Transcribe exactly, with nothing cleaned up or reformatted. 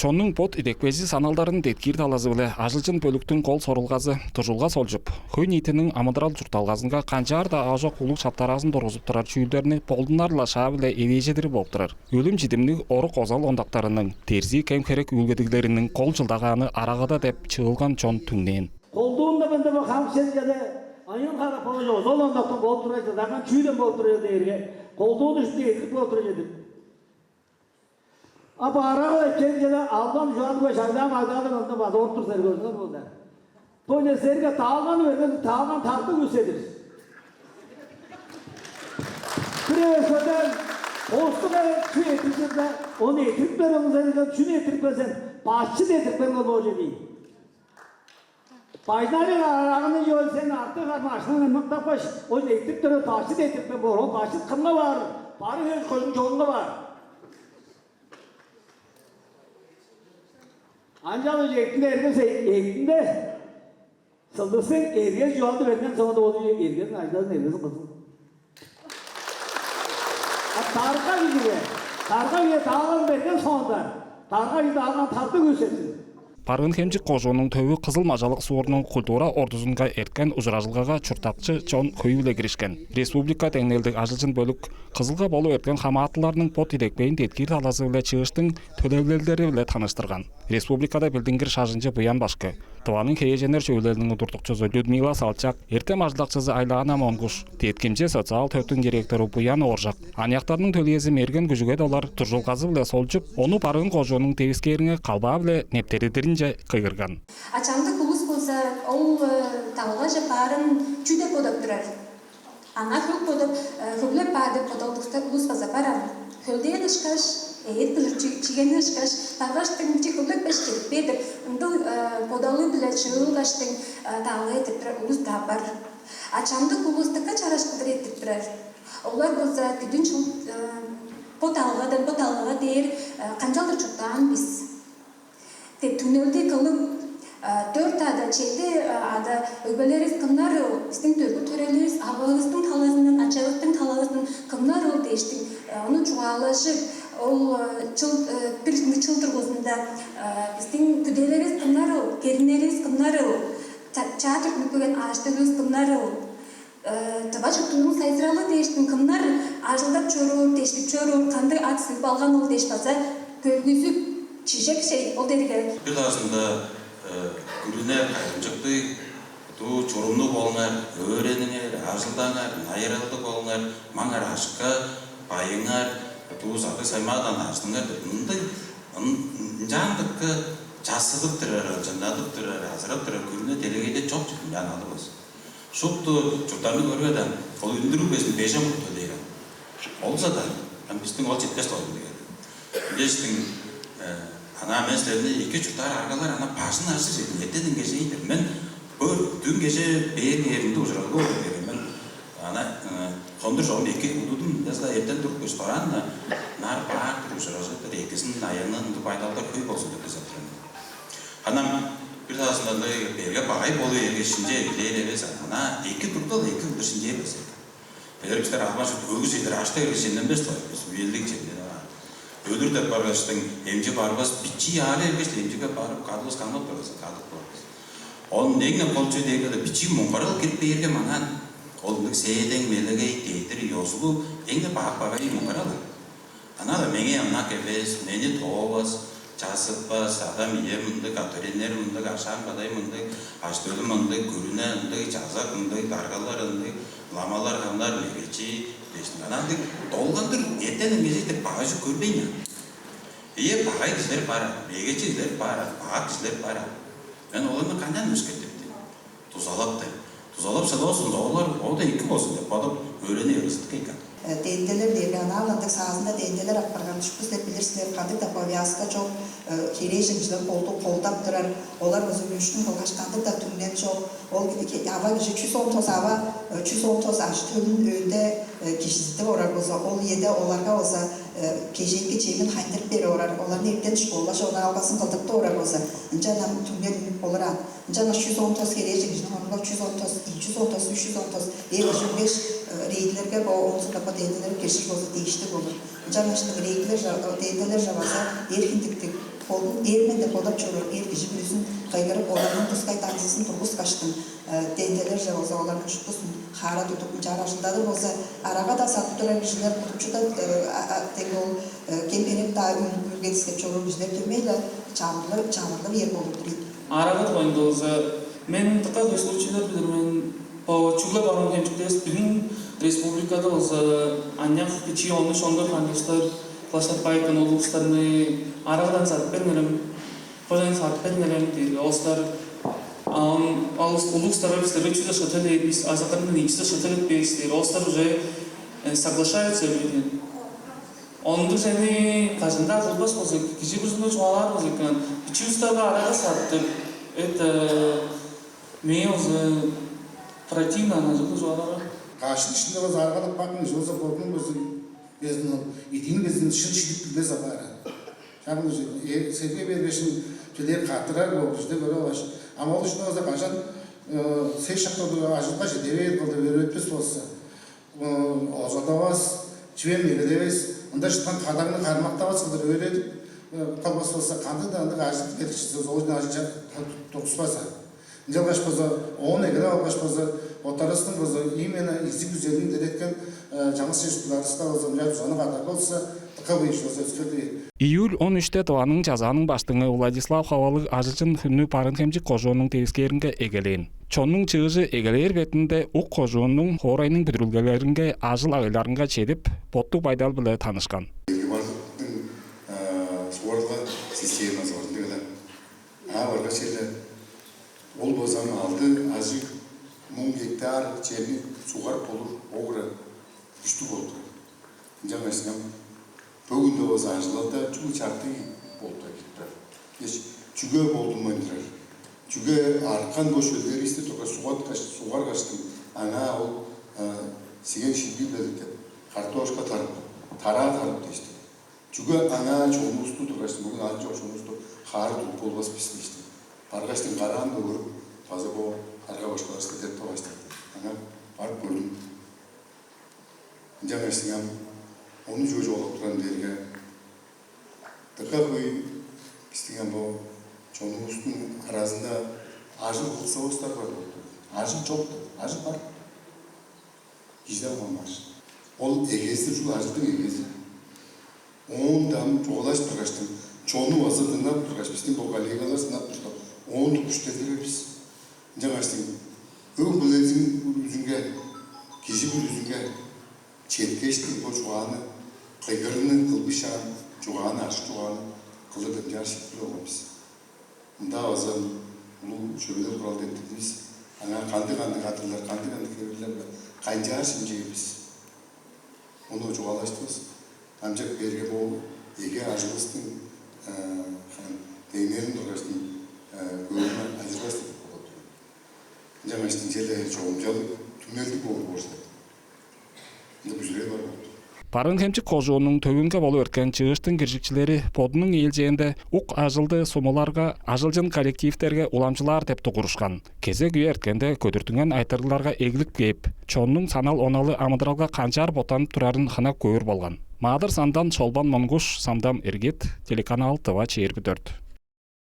Чоннуң бот идепкейзи саналдарын деткиир талазы-биле ажылчын бөлүктүң кол сорулгазы дужулга солчуп, хөй-ниитиниң амыдырал-чуртталгазынга канчаар-даа аажок улуг чаптараазын тургузуп турар чүүлдерни болдунар-ла шаа-биле эвээжедири болуп турар. Өлүм-чидимниг орук-озал ондактарының, дерзии кем-херек үүлгедиглериниң кол чылдагааны арагада деп чыылган чон түңнээн. Колдуунда мында бо хамчен чеде айын харап болуш озол ондактан болуп турар чыдаган чүүден болуп турар дээрге колдуун үстү эзип болуп турар чедип. А бараал эпкен чеде алдан чугаалыг бе шагдаан магдаалар онда база оруп тур сер көрдүңөр болда. Бо не серге таалганы берген таалган тартып үседир. Бир эвес көден постук эвес чү этип чырда, ону этирип бериңзер деген чүнү этирип берсен, бачыт этирип бериңер болчу дейн. Байдалыг арагыны чоон сен артык ар машинаны мыктапкаш, ол эттип турар бачыт эттиртпе боор. Ол бачыт кымга баар? Бары хөөс көлүң чоонга баар. Анчалык эктинде эргесе эктинде сылдысың эргес чугаалды берген соонда ол эргезин ажылдазын эргезин кылсын. А тарга кижиге, тарга кижиге даалган берген соонда, тарга кижи даалган тартып күүседир. Барыын-Хемчик кожуунуң төвү Кызыл-Мажалык суурнуң культура ордузунга эрткен ужуражылгага чурттакчы чон хөйү-биле киришкен. Республика деңнелдиг ажылчын бөлүк Кызылга болуп эрткен хамаатыларның бот идепкейин деткиир талазы-биле чыыштың төлевилелдери-биле таныштырган. Республикада билдингир шажынчы Буян башкы, Тываның херээженнер чөвүлелиниң удуртукчузу Людмила Салчак, эртем ажылдакчызы Айлаана Монгуш, деткимче социал төптүң директору Буян Ооржак, аныяктарның төлээзи Мерген Күжүгет олар дуржулгазы-биле солчуп, ону Барыын кожууннуң девискээринге калбаа-биле нептередиринче кыйгырган. А чамдык улус болза ол э, талгаже баарын чүү деп бодап турар? Аңаа хөг бодап, э, хөглеп баар деп бодалдыкта улус база барам. Хөлдээн ышкаш, эът кылыр чигени ышкаш, баргаштың чик хөглепкеш чедип бээр деп ындыг э, бодалы-биле чыылгаштың э, таалга этип турар улус-даа бар. А чамдык улус дыка чараш кылдыр этип турар. Олар болза бүдүн чыл э, бо таалгадан бо таалгага дээр э, канчалдыр чурттаан бис деп түңнелди кылып, дөрт ада, чеди ада өгбелеривис кымнарыл, бистиң төргүл төрелиривис ававыстың талазындан, ачавыстың талазындан кымнарыл дээштиң, ону чугаалажып, ол чыл бир чыл тургузунда бистиң күделеривис кымнарыл, келиннеривис кымнарыл, чаа түртүнүп келген аъш-төлүвүс кымнарыл, Тыва чурттуңнуң сайзыралы дээштиң кымнар ажылдап чоруур, дештип чоруур, кандыг ат силип алган ол дээш база көргүзүп, чижек чей ол дерге. Бир дазында күрүне кайгамчыктыг дуу чурумнуг болуңар, өөрениңер, ажылдаңар, найыралдыг болуңар, маңар ашка байыңар, дуу садыг саймаадан ажылыңар деп ындыг ынчаандыкка чассыдып турар, ынчандадып турар, азырап турар күрүне делегейде чок чүве ынчаан алыр болза. Шупту чурттарны көрүп ада, ол үндүрүг безин бежен купту дээр. Олза-даа, ам бистиң ол четпес тойлу деген. Билештиң, ана мен силерни эки чурттаар аргалар ана бажын ажыр чедим, эртен кежээйдер. Мен бо дүн кеже бээр кээринде ужуралга болур деген мен. Ана хондур чогум эки удудум, ынчалза эртен туруп кеш дораан-на, нар баар туруп ужуражыптар, экизин аянын ындыг байдалдар хөй болзун деп дезип турар мен. Анан бир таасында ындыг берге багай болу бергеш, шинче эглээр эвес, ана эки турдал эки кылдыр шинчээр эвес. Билер бистер албан шут өгүз эдер ашта берге чемненбес да, бис үелдиг чемненип аар. Өлүр деп баргаштың эмчи барбас, бичии аар эргеш эмчиге барып кадывыс камап тургазын кадып болбус. Ол негне кол чүү дээрге бичии муңгарал кирип бээрге мангаан. Ол ындыг сээдең мелегей дедир ёзулу эңне баак багай муңгарал. Ана-ла меңээ ынак эвес, мени тоовас, чазытпас, адам-ием ындыг, ат-төреннерим ындыг, ашаам-кадайым ындыг, ажы-төлүм ындыг, күрүне ындыг, чазак ындыг, даргалар ындыг, ламалар хамнар мегечи дээштиң. Ана ындыг долгандыр эртен эмгежей деп багажы көрбейн. Ийе, багай кижилер бар, мегечи кижилер бар, баак кижилер бар. Мен оларны канчаан өскертиптим? Дузалап дег. Дузалап шыдавас, олар ол-даа эки болзун деп бодап, өөрени өөредип келген. Дендилер дээрге анааландыг саазында дендилер апарган түшпүс деп билир силер, кандыг-даа повязка чок, херээжен кижилер колду колдап турар, олар өзү мүшкүн кылгаш кандыг-даа түңнел чок. Ол ава кижи чүс он тос ава, чүс он тос ажы төлүн өйде кижизидип орар болза, ол ийеде оларга болза кежээки чемин хайындырып берип орар, оларны эртен школаже онаалгасын кылдыртып орар болза, ынчан ам түңнел үнүп болур аан. Ынчангаш чүс он тос херээжен кижиниң орнунга чүс он тос, ийи чүс он тос, үш чүс он тос эр кижи үнгеш, рейдлерге бо онзун капа дендилерип киржир болза дээштиг болур. Ынчангаштың рейдлер, дендилер чаваза эр хиндиктиг. Бодун эр мен деп бодап чоруур эр кижи бүрүзүн кыйгырып, оларның тускай даңзызын тургускаштың, дендилерже болза оларның шуптузун хаара тудуп, ынчаар ажылдадыр болза, арага-даа садып турар кижилер кудуп чыдар, деги ол кем-херек-даа үүлгедис деп чоруур кижилер дөмей-ле чавырлы чавырлы бээр болуп тур ийин. Арага дугайында болза, мен дыка көстүрүп чыдар билир мен. Бо чүгле Барыын-Хемчикте эвес, бүдүн республикада болза, аныяк, бичии он үш, он дөрт харлыг улустар кылаштап каапкан улустарны арагадан садып бериңерем, кожаан садып бериңерем дээрге, олустар, а он улустар бистерге чүс акша төлээр бис, азы кырындан ийи чүс акша төлеп бээр бис дээр. Олустар уже соглашаются люди. Ондуг чүвени кажан-даа кылбас болза, кижи бүрүзүнге чугаалаар болза экен, бичии улустарга арага садып, это мээ болза противно, ана чылдыг чугаалаар. Каштың иштинде болза аргалап баккан кижи болза, бодунуң болза безин ол идиин безин шын шидип билбес апаар. Шак ынча Сергей Бербешин чүлээр каттырар боор кижиде көрүп алгаш, ам ол ишин болза кажан сес шакта ажылга чеде бээр кылдыр өөретпес болза, озадавас, чүве мегелевес, ында чыткан кадагны кармактавас кылдыр өөредип калбас болза, кандыг-даа ындыг ажыл берикчизи ол ажылче тургуспас. Ынчалгаш болза, оон эгелеп алгаш болза, боттарывыстың болза именно изиг күзелин илереткен чаңгыс чер-чурттугларывыска болза мынчаар дузаны кадар болза, дыка быйыш болза өскерди. Июль он үште Тываның Чазааның Баштыңы Владислав Ховалыг ажылчын хүннү Барыын-Хемчик кожууннуң девискээринге эгелээн. Чоннуң чыыжы эгелээр бетинде ук кожууннуң хоорайның бүдүрүлгелеринге, ажыл-агыйларынга чедип, боттуг байдал-биле танышкан. Эки барлыктың сугарылга системазы бар ындыг-ла. А баргаш эле ол база ам алды ажыг муң гектар черни сугарып болур, огура күштүг болуп турар. Ынчангаш ам бөгүнде база ажылалда чүгле чартыы болуп турар, кирип турар. Эш чүге болдунмайн турар? Чүге арткан бо шөлдеривисти тургаш, сугаткаш, сугаргаштың, аңаа ол сиген шилбий белеткеп, картошка тарып, тараа тарып дээштиң. Чүге аңаа чонувусту тургаш, бүгүн аан чок чонувусту хаара тудуп болбас бис дээштиң. Баргаштың караан бөгүрүп, база бо арга башкаларывыска деп тургаштың, аңаа барып көрдүм. Ынчангаштың ам ону чүге чугаалап турарым дээрге, дыка хөй бистиң ам бо чонувустуң аразында ажыл кылыксавастар бар болду. Ажыл чок-тур, ажыл бар. Кижиден кылмаш. Ол эгези-дир, чүл ажылдың эгези. Оон-даа ам чугаалажып тургаштың, чону база дыңнап тургаш, бистиң бо коллегалар дыңнап турда, оон-даа күштелдирер бис. Ынчангаштың өг-бүлезиң бүрүзүнге, кижи бүрүзүнге четкештиң бо чугааны, кыйгырыгны кылбышаан, чугааны, ажык чугааны кылыр деп ынчаар шиитпирлеп алган бис. Мында база улуг чөвүлел куралды эрттирдивис. Аңаа кандыг-кандыг адырлар, кандыг-кандыг хевирлер-биле канчаар шимчээр бис? Ону чугаалаштывыс. Ынчап кээрге бо эге ажылывыстың деңнелин тургаштың көөрүнү ажырбас деп бодап тур мен. Ынчангаштың черле чогумчалыг, түңнелдиг боор болза, ында бүзүрел бар болуп тур. Барыын-Хемчик кожууннуң төвүнге болуп эрткен чыыштың киржикчилери бодунуң ээлчээнде ук ажылды сумуларга, ажылчын коллективтерге уламчылаар деп дугурушкан. Кезек үе эрткенде көдүртүнген айтырыгларга эглип кээп, чоннуң санал-оналы амыдыралга канчаар боттанып турарын хынап көөр болган. Маадыр Сандан, Шолбан Монгуш, Самдан Иргит, телеканал «Тыва чээрби дөрт».